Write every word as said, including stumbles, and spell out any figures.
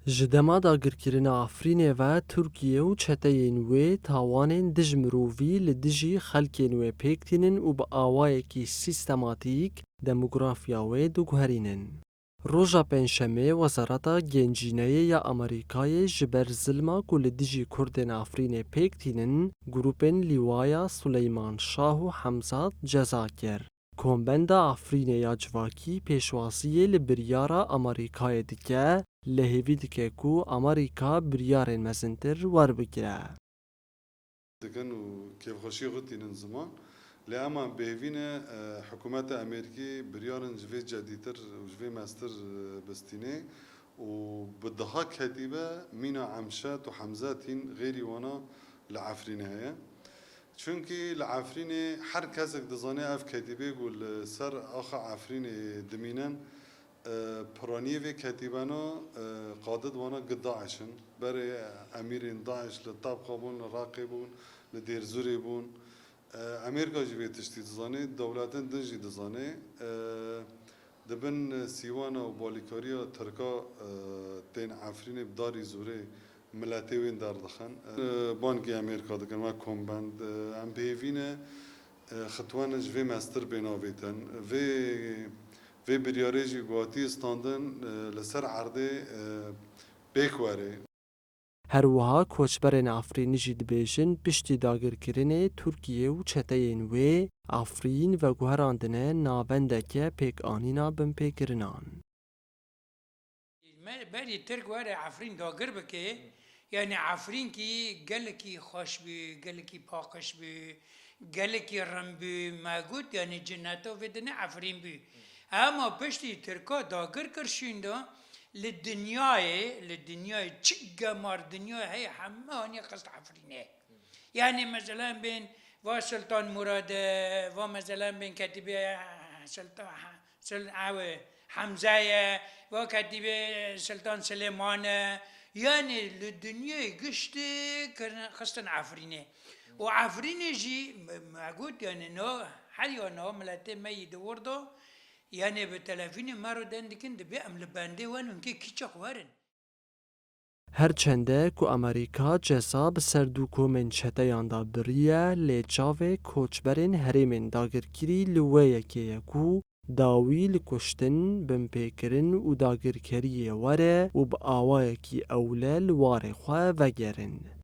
Ji dema dagirkirina Efrînê ve Tirkiye û çeteyên wê tawanên dij mirovî li dijî xelkên wê pêk tînin û bi awayekî sîstematîk demografiya wê diguherînin. Roja Pêncşemê Wezareta Gencîneyê ya Amerîkayê ji ber zilma ku li dijî Kurdên Efrînê pêk tînin, grûpên Lîwaya Suleyman Şah û Hemzat ceza kir. Kombenda Efrînê ya Civakî pêşwaziyê li biryara Amerîkayê dike, lê hêvî dike ku Amerîka biryarên mezintir werbigire. Dikin û kêfxweşiyê xwe tînin ziman. Lê ema bêhêvî ne, e, hikûmeta Amerîkî biryarên ji vê cedîtir û ji vê mestir, e, bistînê û bi deha ketîbe mîna Emşet û Hemzet hîn xêrî wana li Efrînê heye. Çunkî li Efrînê her kesek dizane ev ketîbê ku li ser axa Efrînê dimînin, e, piraniyê vê ketîbena, e, qadid wana gi DAIŞ in. Berê emîrên DAIŞ li Tebqa bûn, li Reqê bûn, li Dêrzûrê bûn. E, Amerîka jî vê tiştî dizane, dewletên din jî dizane. E, di bin sîwana û balîkariya Tirka, e, tên Efrînê bi darî zûrê miletê wên derdixin. E, bangê Amerîka dikin wek kombend. E, em bêhêvî ne, e, xitwene ji vê mestir bên avêtin. Vê, vê biryarê jî ku hatî standin, e, li ser erdê, e, pêk were. Her wiha koçberên Efrînî jî dibêjin piştî dagirkirinê Tirkiye û çeteyên wê, Efrîn veguherandine navendeke pêkanîna binpêkirinan. Me berî Tirk were Efrîn dagir bike, yanî Efrînkî gelekî xweş bû, gelekî paqij bû, gelekî rind bû, me got, yanî cinneto vê dinê Efrîn bû. Ema piştî Tirka dagir kir şûnda, li dinyayê, li dinyayê çi gemar dinyayê heye, heme anî xist Efrînê. Yanî, meselan, bên va Sultan Murad e, va, meselan, bên ketîbê Sultan, Sul-, ew e, Hemze ye, va ketîbê Sultan Silêman e. Yanî, li dinyayê giştî kirin, xistin Efrînê. Û Efrînê jî, me, me got, yanî, no, her ya no miletê me yî di wir de, yanî, bi telefînê me re deng dikin, dibê em li bendê wen, hinkê kîçek werin. Her çende ku Amerîka ceza bi ser du komên çeteyan de biriye, lê çavê koçberên herêmên dagirkirî li wê yekê ye ku dawî li kuştin, binpêkirin û dagirkeriyê were û bi awayekî ewle li warê xwe vegerin.